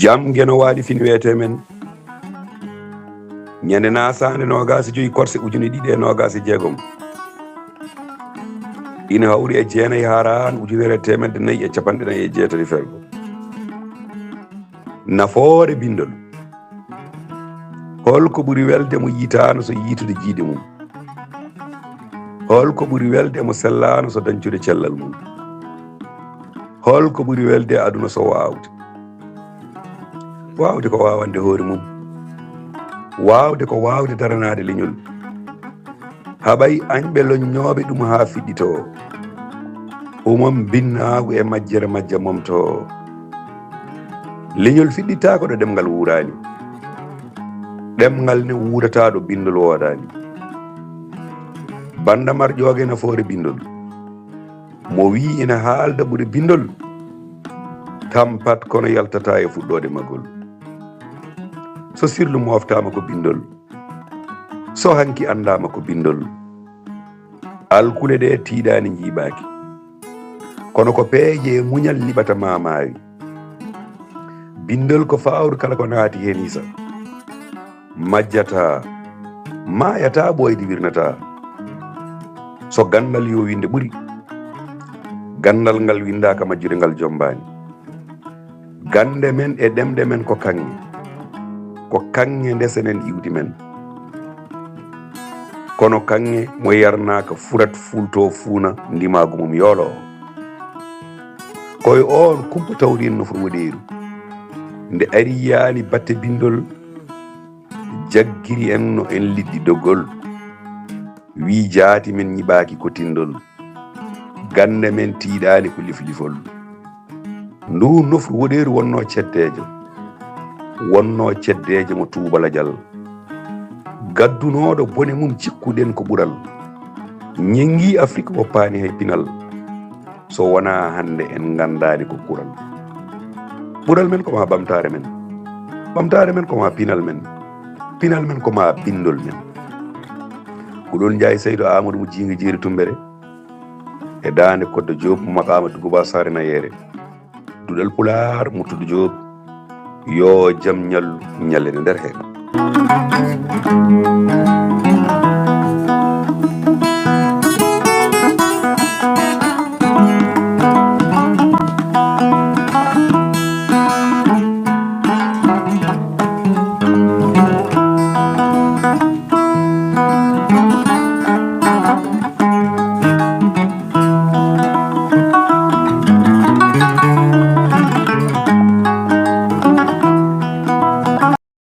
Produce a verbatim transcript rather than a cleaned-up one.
Jam Geno Waali Fin wiyetee men. Ñande naasaande noogaas e joy korse ujune ɗiɗi e noogaas e jeegom. Ina hawri e jeenayi Haaraan ujunere e teemedde nayi e capanɗe nayi e jeetati fergo. Nafoore binndol. Hol ko ɓuri welde mo yitaano so yiitude jiiɗe mum? Hol ko ɓuri welde mo sellaano so dañcude cellal mum? Hol ko ɓuri welde e aduna so waawde? Waawde ko waawande hoore mum. Waawde ko waawde daranaade leñol. Haɓay añɓe loññooɓe ɗum haa fiɗɗitoo. Umon binnaagu e majjere majja momtoo. Leñol fiɗɗittaako ɗo ɗemngal wuuraani. Ɗemngal ne wuurataa ɗo binndol woodaani. Bannda mar ƴooge nafoore binndol. Mo wi'i ina haalda ɓuri binndol, tampat kono yaltataa e fuɗɗoode magol. So sirlu mooftaama ko binndol, so hanki anndaama ko binndol, alkule ɗe tiiɗaani njiiɓaaki. Kono ko peeje e muñal liɓata maamaawi. Binndol ko faawru kala ko naati heen hisa. Majjataa, maayataa ɓooyde wirnataa. So ganndal yo winnde ɓuri, ganndal ngal winndaaka majjude ngal jommbaani. Gannde men e ɗemɗe men ko kaŋŋe. Ko kaŋŋe ndesenen iwdi men. Kono kaŋŋe mo yarnaaka furat fultoo fuuna ndimaagu mum yooloo. Ko e oon kumpa tawri en nofru woɗeeru. Nde ari yaani batte binndol, jaggiri en no en liɗɗi doggol. Wii jaati men ñiɓaaki ko tinndol. Gannde men tiiɗaani ko liflifol. Ndu nofru woɗeeru wonnoo ceddeejo. Wonnoo ceddeejo mo tuubalajal. Gaddunooɗo bone mum cikkuɗen ko ɓural. Ñenngii Afrik woppaani hay pinal. So wonaa hannde en nganndaani ko kural. Ɓural men ko maa ɓamtaare men. Ɓamtaare men ko maa pinal men. Pinal men ko maa binndol men. Ko ɗoon Njaay Saydu Aamadu mo Jiinga Jeeri Tummbere. E daande Koddo Joob mo maqaama Duguba Saare Nayeere. Duɗal Pulaar mo Tuddu Joob. Yo jam ñallu ñallene nder heen.